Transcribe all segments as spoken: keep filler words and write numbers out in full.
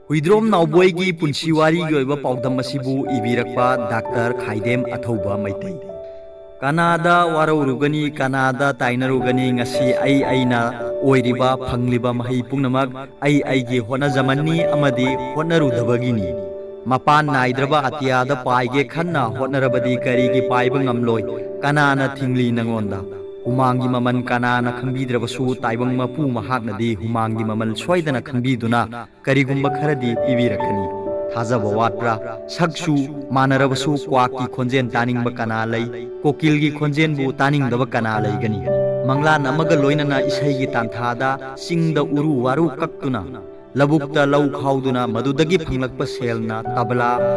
ꯍꯨꯏꯗ꯭ꯔꯣꯝ ꯅꯥꯎꯕꯣꯏꯒꯤ ꯄꯨꯟꯁꯤ ꯋꯥꯔꯤꯒꯤ ꯑꯣꯏꯕ ꯄꯥꯎꯗꯝ ꯑꯁꯤꯕꯨ ꯏꯕꯤꯔꯛꯄ ꯗꯥꯛꯇꯔ ꯈꯥꯏꯗꯦꯝ ꯑꯊꯧꯕ ꯃꯩꯇꯩ꯫ ꯀꯅꯥꯗ ꯋꯥꯔꯧꯔꯨꯒꯅꯤ, ꯀꯅꯥꯗ ꯇꯥꯏꯅꯔꯨꯒꯅꯤ? ꯉꯁꯤ ꯑꯩ ꯑꯩꯅ ꯑꯣꯏꯔꯤꯕ, ꯐꯪꯂꯤꯕ ꯃꯍꯩ ꯄꯨꯝꯅꯃꯛ ꯑꯩ ꯑꯩꯒꯤ ꯍꯣꯠꯅꯖꯃꯟꯅꯤ ꯑꯃꯗꯤ ꯍꯣꯠꯅꯔꯨꯗꯕꯒꯤꯅꯤ꯫ ꯃꯄꯥꯟ ꯅꯥꯏꯗ꯭ꯔꯕ ꯑꯇꯤꯌꯥꯗ ꯄꯥꯏꯒꯦ ꯈꯟꯅ ꯍꯣꯠꯅꯔꯕꯗꯤ ꯀꯔꯤꯒꯤ ꯄꯥꯏꯕ ꯉꯝꯂꯣꯏ? ꯀꯅꯥꯅ ꯊꯤꯡꯂꯤ ꯅꯉꯣꯟꯗ? ꯍꯨꯃꯥꯡꯒꯤ ꯃꯃꯜ ꯀꯅꯥꯅ ꯈꯪꯕꯤꯗ꯭ꯔꯕꯁꯨ, ꯇꯥꯏꯕꯪ ꯃꯄꯨ ꯃꯍꯥꯛꯅꯗꯤ ꯍꯨꯃꯥꯡꯒꯤ ꯃꯃꯜ ꯁꯣꯏꯗꯅ ꯈꯪꯕꯤꯗꯨꯅ ꯀꯔꯤꯒꯨꯝꯕ ꯈꯔꯗꯤ ꯄꯤꯕꯤꯔꯛꯀꯅꯤ꯫ ꯊꯥꯖꯕ ꯋꯥꯠꯄ꯭ꯔꯥ? ꯁꯛꯁꯨ ꯃꯥꯟꯅꯔꯕꯁꯨ ꯀ꯭ꯋꯥꯛꯀꯤ ꯈꯣꯟꯖꯦꯜ ꯇꯥꯅꯤꯡꯕ ꯀꯅꯥ ꯂꯩ? ꯀꯣꯀꯤꯜꯒꯤ ꯈꯣꯟꯖꯦꯜꯕꯨ ꯇꯥꯅꯤꯡꯗꯕ ꯀꯅꯥ ꯂꯩꯒꯅꯤ? ꯃꯪꯂꯥꯟ ꯑꯃꯒ ꯂꯣꯏꯅꯅ ꯏꯁꯩꯒꯤ ꯇꯥꯟꯊꯥꯗ ꯆꯤꯡꯗ ꯎꯔꯨ ꯋꯥꯔꯨ ꯀꯛꯇꯨꯅ, ꯂꯧꯕꯨꯛꯇ ꯂꯧ ꯈꯥꯎꯗꯨꯅ ꯃꯗꯨꯗꯒꯤ ꯐꯪꯂꯛꯄ ꯁꯦꯜꯅ ꯇꯕꯂꯥ,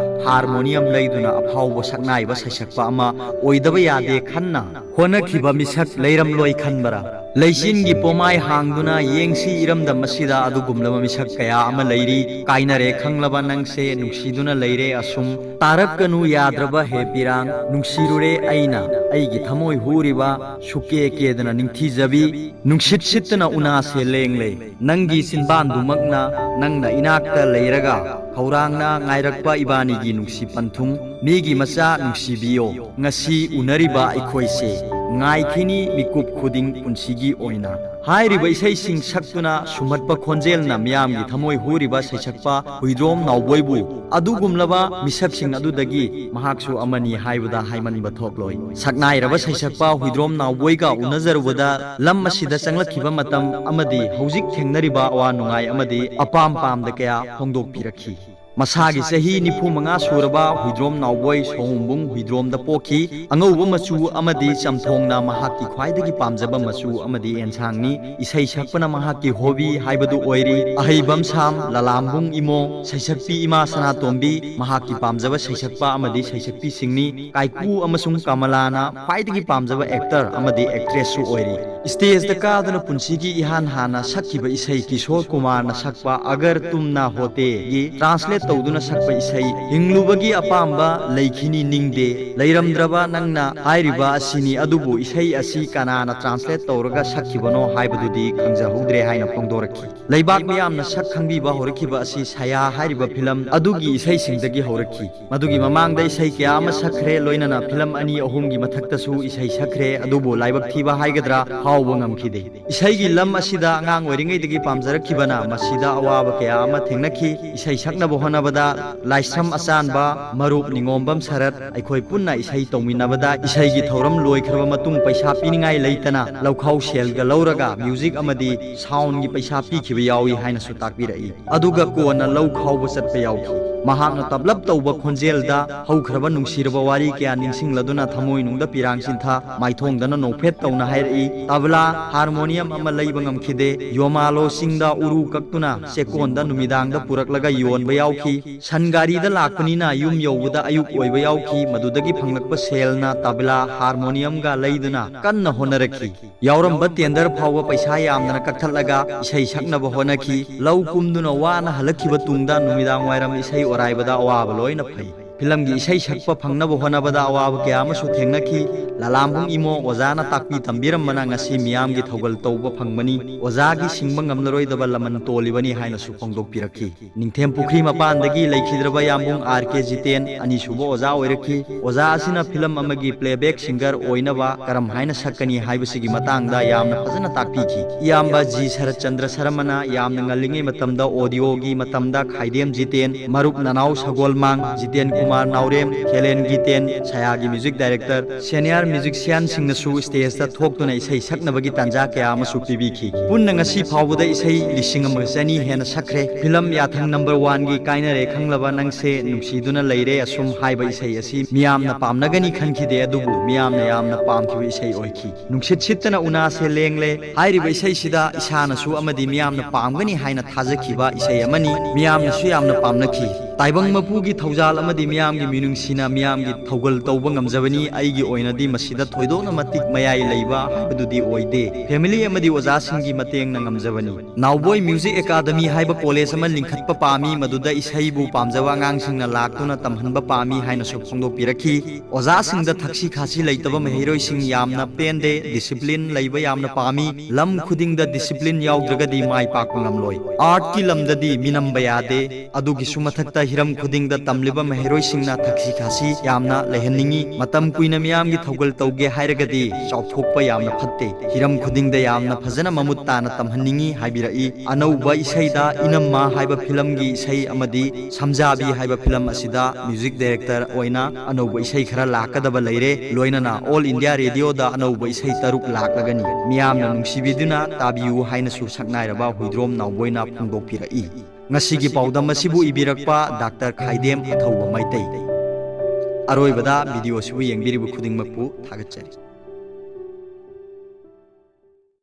ꯍꯥꯔꯃꯣꯅꯤꯌꯝ ꯂꯩꯗꯨꯅ ꯑꯐꯥꯎꯕ ꯁꯛꯅꯥꯏꯕ ꯁꯩꯁꯛꯄ ꯑꯃ ꯑꯣꯏꯗꯕ ꯌꯥꯗꯦ ꯈꯟꯅ ꯍꯣꯠꯅꯈꯤꯕ ꯃꯤꯁꯛ ꯂꯩꯔꯝꯂꯣꯏ ꯈꯟꯕꯔꯥ? ꯂꯩꯆꯤꯟꯒꯤ ꯄꯣꯃꯥꯏ ꯍꯥꯡꯗꯨꯅ ꯌꯦꯡꯁꯤ ꯏꯔꯝꯗꯝ ꯑꯁꯤꯗ ꯑꯗꯨꯒꯨꯝꯂꯕ ꯃꯤꯁꯛ ꯀꯌꯥ ꯑꯃ ꯂꯩꯔꯤ꯫ ꯀꯥꯏꯅꯔꯦ ꯈꯪꯂꯕ ꯅꯪꯁꯦ ꯅꯨꯡꯁꯤꯗꯨꯅ ꯂꯩꯔꯦ ꯑꯁꯨꯝ꯫ ꯇꯥꯔꯛꯀꯅꯨ ꯌꯥꯗ꯭ꯔꯕ ꯍꯦ ꯄꯤꯔꯥꯡ, ꯅꯨꯡꯁꯤꯔꯨꯔꯦ ꯑꯩꯅ꯫ ꯑꯩꯒꯤ ꯊꯃꯣꯏ ꯍꯨꯔꯤꯕ ꯁꯨꯛꯀꯦ ꯀꯦꯗꯅ ꯅꯤꯡꯊꯤꯖꯕꯤ꯫ ꯅꯨꯡꯁꯤꯠ ꯁꯤꯠꯇꯨꯅ ꯎꯅꯥꯁꯦ ꯂꯦꯡꯂꯦ꯫ ꯅꯪꯒꯤ ꯆꯤꯟꯕꯥꯟꯗꯨꯃꯛꯅ ꯅꯪꯅ ꯏꯅꯥꯛꯇ ꯂꯩꯔꯒ ꯈꯧꯔꯥꯡꯅ ꯉꯥꯏꯔꯛꯄ ꯏꯕꯥꯅꯤꯒꯤ ꯅꯨꯡꯁꯤ ꯄꯟꯊꯨꯡ꯫ ꯃꯤꯒꯤ ꯃꯆꯥ ꯅꯨꯡꯁꯤꯕꯤꯌꯣ꯫ ꯉꯁꯤ ꯎꯅꯔꯤꯕ ꯑꯩꯈꯣꯏꯁꯦ ꯉꯥꯏꯈꯤꯅꯤ ꯃꯤꯀꯨꯞ ꯈꯨꯗꯤꯡ ꯄꯨꯟꯁꯤꯒꯤ ꯑꯣꯏꯅ꯫ ꯍꯥꯏꯔꯤꯕ ꯏꯁꯩꯁꯤꯡ ꯁꯛꯇꯨꯅ ꯁꯨꯝꯍꯠꯄ ꯈꯣꯟꯖꯦꯜꯅ ꯃꯤꯌꯥꯝꯒꯤ ꯊꯃꯣꯏ ꯍꯨꯔꯤꯕ ꯁꯩꯁꯛꯄ ꯍꯨꯏꯗ꯭ꯔꯣꯝ ꯅꯥꯎꯕꯣꯏꯕꯨ ꯑꯗꯨꯒꯨꯝꯂꯕ ꯃꯤꯁꯛꯁꯤꯡ ꯑꯗꯨꯗꯒꯤ ꯃꯍꯥꯛꯁꯨ ꯑꯃꯅꯤ ꯍꯥꯏꯕꯗ ꯍꯥꯏꯃꯟꯕ ꯊꯣꯛꯂꯣꯏ꯫ ꯁꯛꯅꯥꯏꯔꯕ ꯁꯩꯁꯛꯄ ꯍꯨꯏꯗ꯭ꯔꯣꯝ ꯅꯥꯎꯕꯣꯏꯒ ꯎꯅꯖꯔꯨꯕꯗ ꯂꯝ ꯑꯁꯤꯗ ꯆꯪꯂꯛꯈꯤꯕ ꯃꯇꯝ ꯑꯃꯗꯤ ꯍꯧꯖꯤꯛ ꯊꯦꯡꯅꯔꯤꯕ ꯑꯋꯥ ꯅꯨꯡꯉꯥꯏ ꯑꯃꯗꯤ ꯑꯄꯥꯝ ꯄꯥꯝꯗ ꯀꯌꯥ ꯐꯣꯡꯗꯣꯛꯄꯤꯔꯛꯈꯤ꯫ ꯃꯁꯥꯒꯤ ꯆꯍꯤ ꯅꯤꯐꯨ ꯃꯉꯥ ꯁꯨꯔꯕ ꯍꯨꯏꯗ꯭ꯔꯣꯝ ꯅꯥꯎꯕꯣꯏ ꯁꯣꯍꯣꯡꯕꯨꯡ ꯍꯨꯏꯗ꯭ꯔꯣꯝꯗ ꯄꯣꯛꯈꯤ꯫ ꯑꯉꯧꯕ ꯃꯆꯨ ꯑꯃꯗꯤ ꯆꯝꯊꯣꯡꯅ ꯃꯍꯥꯛꯀꯤ ꯈ꯭ꯋꯥꯏꯗꯒꯤ ꯄꯥꯝꯖꯕ ꯃꯆꯨ ꯑꯃꯗꯤ ꯑꯦꯟꯁꯥꯡꯅꯤ꯫ ꯏꯁꯩ ꯁꯛꯄꯅ ꯃꯍꯥꯛꯀꯤ ꯍꯣꯕꯤ ꯍꯥꯏꯕꯗꯨ ꯑꯣꯏꯔꯤ꯫ ꯑꯍꯩꯕꯝ ꯁꯥꯝ, ꯂꯂꯥꯝꯕꯨꯡ ꯏꯃꯣ, ꯁꯩꯁꯛꯄꯤ ꯏꯃꯥ ꯁꯅꯥꯇꯣꯝꯕꯤ ꯃꯍꯥꯛꯀꯤ ꯄꯥꯝꯖꯕ ꯁꯩꯁꯛꯄ ꯑꯃꯗꯤ ꯁꯩꯁꯛꯄꯤꯁꯤꯡꯅꯤ꯫ ꯀꯥꯏꯀꯨ ꯑꯃꯁꯨꯡ ꯀꯃꯂꯥꯅ ꯈ꯭ꯋꯥꯏꯗꯒꯤ ꯄꯥꯝꯖꯕ ꯑꯦꯛꯇꯔ ꯑꯃꯗꯤ ꯑꯦꯛꯇ꯭ꯔꯦꯁꯁꯨ ꯑꯣꯏꯔꯤ꯫ ꯁ꯭ꯇꯦꯖꯇ ꯀꯥꯗꯨꯅ ꯄꯨꯟꯁꯤꯒꯤ ꯏꯍꯥꯟ ꯍꯥꯟꯅ ꯁꯛꯈꯤꯕ ꯏꯁꯩ ꯀꯤꯁꯣꯔ ꯀꯨꯃꯥꯔꯅ ꯁꯛꯄ ꯑꯒꯔ ꯇꯨꯝ ꯅꯥ ꯍꯣꯇꯦꯒꯤ ꯇ꯭ꯔꯥꯟꯁꯂꯦꯠ ꯇꯧꯗꯨꯅ ꯁꯛꯄ ꯏꯁꯩ ꯍꯤꯡꯂꯨꯕꯒꯤ ꯑꯄꯥꯝꯕ ꯂꯩꯈꯤꯅꯤ ꯅꯤꯡꯗꯦ, ꯂꯩꯔꯝꯗ꯭ꯔꯕ ꯅꯪꯅ ꯍꯥꯏꯔꯤꯕ ꯑꯁꯤꯅꯤ꯫ ꯑꯗꯨꯕꯨ ꯏꯁꯩ ꯑꯁꯤ ꯀꯅꯥꯅ translate ꯇꯧꯔꯒ ꯁꯛꯈꯤꯕꯅꯣ ꯍꯥꯏꯕꯗꯨꯗꯤ ꯈꯪꯖꯍꯧꯗ꯭ꯔꯦ ꯍꯥꯏꯅ ꯐꯣꯡꯗꯣꯔꯛꯈꯤ꯫ ꯂꯩꯕꯥꯛ ꯃꯤꯌꯥꯝꯅ ꯁꯛ ꯈꯪꯕꯤꯕ ꯍꯧꯔꯛꯈꯤꯕ ꯑꯁꯤ ꯁꯌꯥ ꯍꯥꯏꯔꯤꯕ ꯐꯤꯂꯝ ꯑꯗꯨꯒꯤ ꯏꯁꯩꯁꯤꯡꯗꯒꯤ ꯍꯧꯔꯛꯈꯤ꯫ ꯃꯗꯨꯒꯤ ꯃꯃꯥꯡꯗ ꯏꯁꯩ ꯀꯌꯥ ꯑꯃ ꯁꯛꯈ꯭ꯔꯦ, ꯂꯣꯏꯅꯅ ꯐꯤꯂꯝ ꯑꯅꯤ ꯑꯍꯨꯝꯒꯤ ꯃꯊꯛꯇꯁꯨ ꯏꯁꯩ ꯁꯛꯈ꯭ꯔꯦ, ꯑꯗꯨꯕꯨ ꯂꯥꯏꯕꯛ ꯊꯤꯕ ꯍꯥꯏꯒꯗ꯭ꯔꯥ, ꯐꯥꯎꯕ ꯉꯝꯈꯤꯗꯦ꯫ ꯏꯁꯩꯒꯤ ꯂꯝ ꯑꯁꯤꯗ ꯑꯉꯥꯡ ꯑꯣꯏꯔꯤꯉꯩꯗꯒꯤ ꯄꯥꯝꯖꯔꯛꯈꯤꯕꯅ ꯃꯁꯤꯗ ꯑꯋꯥꯕ ꯀꯌꯥ ꯑꯃ ꯊꯦꯡꯅꯈꯤ꯫ ꯏꯁꯩ ꯁꯛꯅꯕ ꯍꯣꯠꯅꯕꯗ ꯂꯥꯏꯁ꯭ꯔꯝ ꯑꯆꯥꯟꯕ, ꯃꯔꯨꯞ ꯅꯤꯉꯣꯝꯕꯝ ꯁꯔꯠ, ꯑꯩꯈꯣꯏ ꯄꯨꯟꯅ ꯏꯁꯩ ꯇꯧꯃꯤꯟꯅꯕꯗ ꯏꯁꯩꯒꯤ ꯊꯧꯔꯝ ꯂꯣꯏꯈ꯭ꯔꯕ ꯃꯇꯨꯡ ꯄꯩꯁꯥ ꯄꯤꯅꯤꯡꯉꯥꯏ ꯂꯩꯇꯅ ꯂꯧꯈꯥꯎ ꯁꯦꯜꯒ ꯂꯧꯔꯒ music ꯑꯃꯗꯤ soundꯒꯤ ꯄꯩꯁꯥ ꯄꯤꯈꯤꯕ ꯌꯥꯎꯏ ꯍꯥꯏꯅꯁꯨ ꯇꯥꯛꯄꯤꯔꯛꯏ꯫ ꯑꯗꯨꯒ ꯀꯣꯟꯅ ꯂꯧ ꯈꯥꯎꯕ ꯆꯠꯄ ꯌꯥꯎꯈꯤ꯫ ꯃꯍꯥꯛꯅ ꯇꯞꯂꯞ ꯇꯧꯕ ꯈꯣꯟꯖꯦꯜꯗ ꯍꯧꯈ꯭ꯔꯕ ꯅꯨꯡꯁꯤꯔꯕ ꯋꯥꯔꯤ ꯀꯌꯥ ꯅꯤꯡꯁꯤꯡꯂꯗꯨꯅ ꯊꯃꯣꯏꯅꯨꯡꯗ ꯄꯤꯔꯥꯡ ꯁꯤꯟꯊ, ꯃꯥꯏꯊꯣꯡꯗꯅ ꯅꯣꯛꯐꯦꯠ ꯇꯧꯅ ꯍꯥꯏꯔꯛꯏ, "ꯇꯕꯂꯥ, ꯍꯥꯔꯃꯣꯅꯤꯌꯝ ꯑꯃ ꯂꯩꯕ ꯉꯝꯈꯤꯗꯦ꯫ ꯌꯣꯃꯥꯂꯣ ꯆꯤꯡꯗ ꯎꯔꯨ ꯀꯛꯇꯨꯅ ꯆꯦꯛꯀꯣꯟꯗ ꯅꯨꯃꯤꯗꯥꯡꯗ ꯄꯨꯔꯛꯂꯒ ꯌꯣꯟꯕ ꯌꯥꯎꯈꯤ꯫ ꯁꯟ ꯒꯥꯔꯤꯗ ꯂꯥꯛꯄꯅꯤꯅ ꯌꯨꯝ ꯌꯧꯕꯗ ꯑꯌꯨꯛ ꯑꯣꯏꯕ ꯌꯥꯎꯈꯤ꯫ ꯃꯗꯨꯗꯒꯤ ꯐꯪꯂꯛꯄ ꯁꯦꯜꯅ ꯇꯕꯂꯥ, ꯍꯥꯔꯃꯣꯅꯤꯌꯝꯒ ꯂꯩꯗꯨꯅ ꯀꯟꯅ ꯍꯣꯠꯅꯔꯛꯈꯤ꯫ ꯌꯥꯎꯔꯝꯕ tender ꯐꯥꯎꯕ ꯄꯩꯁꯥ ꯌꯥꯝꯗꯅ ꯀꯛꯊꯠꯂꯒ ꯏꯁꯩ ꯁꯛꯅꯕ ꯍꯣꯠꯅꯈꯤ꯫ ꯂꯧ ꯀꯨꯝꯗꯨꯅ ꯋꯥꯅ ꯍꯜꯂꯛꯈꯤꯕ ꯇꯨꯡꯗ ꯅꯨꯃꯤꯗꯥꯡ ꯋꯥꯏꯔꯝ ꯏꯁꯩ ꯑꯣꯔꯥꯏꯕꯗ ꯑꯋꯥꯕ ꯂꯣꯏꯅ ꯐꯩ꯫ ꯐꯤꯂꯝꯒꯤ ꯏꯁꯩ ꯁꯛꯄ ꯐꯪꯅꯕ ꯍꯣꯠꯅꯕꯗ ꯑꯋꯥꯕ ꯀꯌꯥ ꯑꯃꯁꯨ ꯊꯦꯡꯅꯈꯤ꯫ ꯂꯂꯥꯝꯕꯨꯡ ꯏꯃꯣ ꯑꯣꯖꯥꯅ ꯇꯥꯛꯄꯤ ꯇꯝꯕꯤꯔꯝꯕꯅ ꯉꯁꯤ ꯃꯤꯌꯥꯝꯒꯤ ꯊꯧꯒꯜ ꯇꯧꯕ ꯐꯪꯕꯅꯤ꯫ ꯑꯣꯖꯥꯒꯤ ꯁꯤꯡꯕ ꯉꯝꯂꯔꯣꯏꯗꯕ ꯂꯃꯟ ꯇꯣꯜꯂꯤꯕꯅꯤ" ꯍꯥꯏꯅꯁꯨ ꯐꯣꯡꯗꯣꯛꯄꯤꯔꯛꯈꯤ꯫ ꯅꯤꯡꯊꯦꯝ ꯄꯨꯈ꯭ꯔꯤ ꯃꯄꯥꯟꯗꯒꯤ ꯂꯩꯈꯤꯗ꯭ꯔꯕ ꯌꯥꯝꯕꯨꯡ ꯑꯥꯔ ꯀꯦ ꯖꯤꯇꯦꯟ ꯑꯅꯤꯁꯨꯕ ꯑꯣꯖꯥ ꯑꯣꯏꯔꯛꯈꯤ꯫ ꯑꯣꯖꯥ ꯑꯁꯤꯅ ꯐꯤꯂꯝ ꯑꯃꯒꯤ playback singer ꯑꯣꯏꯅꯕ ꯀꯔꯝ ꯍꯥꯏꯅ ꯁꯛꯀꯅꯤ ꯍꯥꯏꯕꯁꯤꯒꯤ ꯃꯇꯥꯡꯗ ꯌꯥꯝꯅ ꯐꯖꯅ ꯇꯥꯛꯄꯤꯈꯤ꯫ ꯏꯌꯥꯝꯕ ꯖꯤ ꯁꯔꯠꯆꯟꯗ꯭ꯔ ꯁꯔꯃꯅ ꯌꯥꯝꯅ ꯉꯜꯂꯤꯉꯩ ꯃꯇꯝꯗ audioꯒꯤ ꯃꯇꯝꯗ ꯈꯥꯏꯗꯦꯝ ꯖꯤꯇꯦꯟ, ꯃꯔꯨꯞ ꯅꯅꯥꯎ ꯁꯒꯣꯜꯃꯥꯡ, ꯖꯤꯇꯦꯟ ꯀꯨꯃꯥꯔ ꯅꯥꯎꯔꯦꯝ, ꯈꯦꯂꯦꯟ ꯒꯤꯇꯦꯟ, ꯁꯌꯥꯒꯤ music director, senior musicianꯁꯤꯡꯅꯁꯨ stageꯇ ꯊꯣꯛꯇꯨꯅ ꯏꯁꯩ ꯁꯛꯅꯕꯒꯤ ꯇꯥꯟꯖꯥ ꯀꯌꯥ ꯑꯃꯁꯨ ꯄꯤꯕꯤꯈꯤ꯫ ꯄꯨꯟꯅ ꯉꯁꯤ ꯐꯥꯎꯕꯗ ꯏꯁꯩ ꯂꯤꯁꯤꯡ ꯑꯃꯒ ꯆꯅꯤ ꯍꯦꯟꯅ ꯁꯛꯈ꯭ꯔꯦ꯫ ꯐꯤꯂꯝ ꯌꯥꯊꯪ number oneꯒꯤ ꯀꯥꯏꯅꯔꯦ ꯈꯪꯂꯕ ꯅꯪꯁꯦ ꯅꯨꯡꯁꯤꯗꯨꯅ ꯂꯩꯔꯦ ꯑꯁꯨꯝ ꯍꯥꯏꯕ ꯏꯁꯩ ꯑꯁꯤ ꯃꯤꯌꯥꯝꯅ ꯄꯥꯝꯅꯒꯅꯤ ꯈꯟꯈꯤꯗꯦ, ꯑꯗꯨꯕꯨ ꯃꯤꯌꯥꯝꯅ ꯌꯥꯝꯅ ꯄꯥꯝꯈꯤꯕ ꯏꯁꯩ ꯑꯣꯏꯈꯤ꯫ ꯅꯨꯡꯁꯤꯠ ꯁꯤꯠꯇꯅ ꯎꯅꯥꯁꯦ ꯂꯦꯡꯂꯦ꯫ ꯍꯥꯏꯔꯤꯕ ꯏꯁꯩꯁꯤꯗ ꯏꯁꯥꯅꯁꯨ ꯑꯃꯗꯤ ꯃꯤꯌꯥꯝꯅ ꯄꯥꯝꯒꯅꯤ ꯍꯥꯏꯅ ꯊꯥꯖꯈꯤꯕ ꯏꯁꯩ ꯑꯃꯅꯤ꯫ ꯃꯤꯌꯥꯝꯅꯁꯨ ꯌꯥꯝꯅ ꯄꯥꯝꯅꯈꯤ꯫ ꯇꯥꯏꯕꯪ ꯃꯄꯨꯒꯤ ꯊꯧꯖꯥꯜ ꯑꯃꯗꯤ ꯃꯤꯌꯥꯝꯒꯤ ꯃꯤꯅꯨꯡꯁꯤꯅ ꯃꯤꯌꯥꯝꯒꯤ ꯊꯧꯒꯜ ꯇꯧꯕ ꯉꯝꯖꯕꯅꯤ꯫ ꯑꯩꯒꯤ ꯑꯣꯏꯅꯗꯤ ꯃꯁꯤꯗ ꯊꯣꯏꯗꯣꯛꯅ ꯃꯇꯤꯛ ꯃꯌꯥꯏ ꯂꯩꯕ ꯍꯥꯏꯕꯗꯨꯗꯤ ꯑꯣꯏꯗꯦ꯫ ꯐꯦꯃꯤꯂꯤ ꯑꯃꯗꯤ ꯑꯣꯖꯥꯁꯤꯡꯒꯤ ꯃꯇꯦꯡꯅ ꯉꯝꯖꯕꯅꯤ꯫ ꯅꯥꯎꯕꯣꯏ ꯃ꯭ꯌꯨꯖꯤꯛ ꯑꯦꯀꯥꯗꯃꯤ ꯍꯥꯏꯕ ꯀꯣꯂꯦꯖ ꯑꯃ ꯂꯤꯡꯈꯠꯄ ꯄꯥꯝꯃꯤ, ꯃꯗꯨꯗ ꯏꯁꯩꯕꯨ ꯄꯥꯝꯖꯕ ꯑꯉꯥꯡꯁꯤꯡꯅ ꯂꯥꯛꯇꯨꯅ ꯇꯝꯍꯟꯕ ꯄꯥꯝꯃꯤ ꯍꯥꯏꯅꯁꯨ ꯐꯣꯡꯗꯣꯛꯄꯤꯔꯛꯈꯤ꯫ ꯑꯣꯖꯥꯁꯤꯡꯗ ꯊꯛꯁꯤ ꯈꯥꯁꯤ ꯂꯩꯇꯕ ꯃꯍꯩꯔꯣꯏꯁꯤꯡ ꯌꯥꯝꯅ ꯄꯦꯟꯗꯦ, ꯗꯤꯁꯤꯄ꯭ꯂꯤꯟ ꯂꯩꯕ ꯌꯥꯝꯅ ꯄꯥꯝꯃꯤ꯫ ꯂꯝ ꯈꯨꯗꯤꯡꯗ ꯗꯤꯁꯤꯄ꯭ꯂꯤꯟ ꯌꯥꯎꯗ꯭ꯔꯒꯗꯤ ꯃꯥꯏ ꯄꯥꯛꯄ ꯉꯝꯂꯣꯏ꯫ ꯑꯥꯔꯠꯀꯤ ꯂꯝꯗꯗꯤ ꯃꯤꯅꯝꯕ ꯌꯥꯗꯦ꯫ ꯑꯗꯨꯒꯤꯁꯨ ꯃꯊꯛꯇ ꯍꯤꯔꯝ ꯈꯨꯗꯤꯡꯗ ꯇꯝꯂꯤꯕ ꯃꯍꯩꯔꯣꯏꯁꯤꯡꯅ ꯊꯛꯁꯤ ꯈꯥꯁꯤ ꯌꯥꯝꯅ ꯂꯩꯍꯟꯅꯤꯡꯏ꯫ ꯃꯇꯝ ꯀꯨꯏꯅ ꯃꯤꯌꯥꯝꯒꯤ ꯊꯧꯒꯜ ꯇꯧꯒꯦ ꯍꯥꯏꯔꯒꯗꯤ ꯆꯥꯎꯊꯣꯛꯄ ꯌꯥꯝꯅ ꯐꯠꯇꯦ꯫ ꯍꯤꯔꯝ ꯈꯨꯗꯤꯡꯗ ꯌꯥꯝꯅ ꯐꯖꯅ ꯃꯃꯨꯠ ꯇꯥꯅ ꯇꯝꯍꯟꯅꯤꯡꯏ ꯍꯥꯏꯕꯤꯔꯛꯏ꯫ ꯑꯅꯧꯕ ꯏꯁꯩꯗ ꯏꯅꯝꯃ ꯍꯥꯏꯕ ꯐꯤꯂꯝꯒꯤ ꯏꯁꯩ ꯑꯃꯗꯤ ꯁꯝꯖꯥꯕꯤ ꯍꯥꯏꯕ ꯐꯤꯂꯝ ꯑꯁꯤꯗ ꯃ꯭ꯌꯨꯖꯤꯛ ꯗꯥꯏꯔꯦꯛꯇꯔ ꯑꯣꯏꯅ ꯑꯅꯧꯕ ꯏꯁꯩ ꯈꯔ ꯂꯥꯛꯀꯗꯕ ꯂꯩꯔꯦ꯫ ꯂꯣꯏꯅꯅ ꯑꯣꯜ ꯏꯟꯗꯤꯌꯥ ꯔꯦꯗꯤꯑꯣꯗ ꯑꯅꯧꯕ ꯏꯁꯩ ꯇꯔꯨꯛ ꯂꯥꯛꯂꯒꯅꯤ꯫ ꯃꯤꯌꯥꯝꯅ ꯅꯨꯡꯁꯤꯕꯤꯗꯨꯅ ꯇꯥꯕꯤꯌꯨ ꯍꯥꯏꯅꯁꯨ ꯁꯛꯅꯥꯏꯔꯕ ꯍꯨꯏꯗ꯭ꯔꯣꯝ ꯅꯥꯎꯕꯣꯏꯅ ꯐꯣꯡꯗꯣꯛꯄꯤꯔꯛꯏ꯫ ꯉꯁꯤꯒꯤ ꯄꯥꯎꯗꯝ ꯑꯁꯤꯕꯨ ꯏꯕꯤꯔꯛꯄ ꯗꯥꯛꯇꯔ ꯈꯥꯏꯗꯦꯝ ꯑꯊꯧꯕ ꯃꯩꯇꯩ꯫ ꯑꯔꯣꯏꯕꯗ ꯚꯤꯗꯤꯑꯣ ꯑꯁꯤꯕꯨ ꯌꯦꯡꯕꯤꯔꯤꯕ ꯈꯨꯗꯤꯡꯃꯛꯄꯨ ꯊꯥꯒꯠꯆꯔꯤ꯫